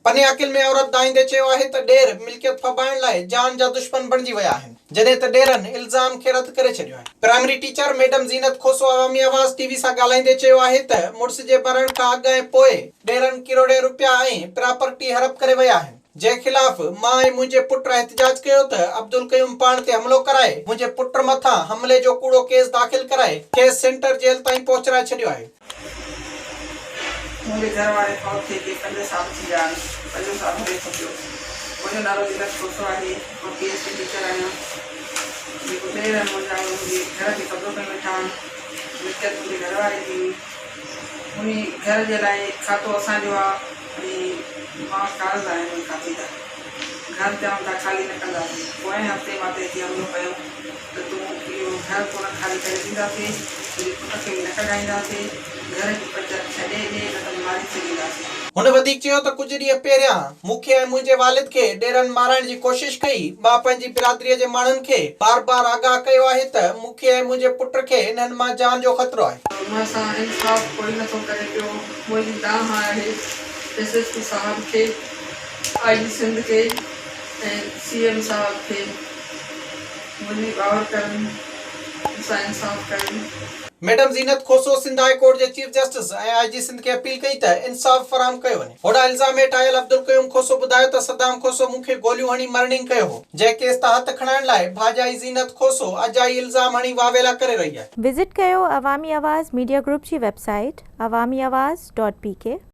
پني عاقل ۾ عورت دانهيندي چيو آهي ته ڏير ملڪيت ڦٻائڻ لاء جان جا دشمن بڻجي ويا آهن، جڏهن ته ڏيرن الزام کي رد ڪري ڇڏيو آهي. Primary teacher madam Zeenat Khoso Awami Awaz T V سان ڳالهائيندي چيو آهي ته مڙس جي مرڻ کان اڳ ۽ پوء ڏيرن ڪروڙين رپيا ۽ پراپرٽي هڙپ ڪري ويا آهن، جنهن خلاف مان ۽ منهنجي پٽ احتجاج ڪيو ته عبدالقيوم پاڻ تي حملو ڪرائي منهنجي پٽ مٿان حملي جو ڪوڙو ڪيس داخل ڪرائي کيس سينٽر جيل تائين پهچرائي ڇڏيو آهي. منهنجي گهر واري فوت ٿئي کي پنج سال ٿي ويا آهن. پنجون سال هلي ٿو پيو. منهنجو نالو زينت کوسو آهي. مان پي ايڇ ڊي ٽيچر آهيان. جيڪو ڏير آهن منهنجا اهي منهنجي گهر کي قبضو ڪيون ويٺا آهن. ملڪيت منهنجي گهر واري جي هئي. انهي گهر جي لاء کاتو اسان جو آهي ۽ مان قرض آهيان انهي کاتي جا. گهر چون ٿا خالي نه ڪنداسين. پوئين هفتي مان تي اچي حملو ڪيو. ته تون اهو گهر ڪونه خالي ڪري ڏينداسين، تنهنجي پٽ کي به نه ڪڍائينداسين، گهر جي پچر ڇڏي ڏي نه ته ماري ڇڏينداسين. هن وڌيڪ چيو ته ڪجهه ڏينهن پهريان مون کي ۽ منهنجي والد کي ڏيرن مارائڻ جي ڪوشش ڪئي، مان پنهنجي برادريء جي ماڻهن کي بار بار آگاهه ڪيو آهي ته مون کي ۽ منهنجي پٽ کي انهن مان جان جو خطرو آهي. مان سان انصاف ڪوئي نه ٿو ڪري پيو، منهنجي دانهن آهي ايس ايس پي صاحب کي، آء جي سنڌ کي ۽ سي ايم صاحب کي. منهنجي باور ڪرن مون سان انصاف ڪرن. Madam Zeenat Khoso Sindh high court جي چيف جسٽس ۽ I جي سنڌ کي اپيل ڪئي ته انصاف فراهم ڪيو وڃي. هوڏانهن الزام هيٺ آيل عبدالقيوم کوسو ٻڌايو ته صدام کوسو مون کي گوليون هڻي مرڻينگ ڪيو هو، جنهن ڪيس تان هٿ کڻائڻ لاء ڀاڄائي زينت کوسو اجائي الزام هڻي واويلا ڪري رهي آهي. وزٽ ڪيو عوامي آواز ميڊيا گروپ جي website Awami Awaz dot P K.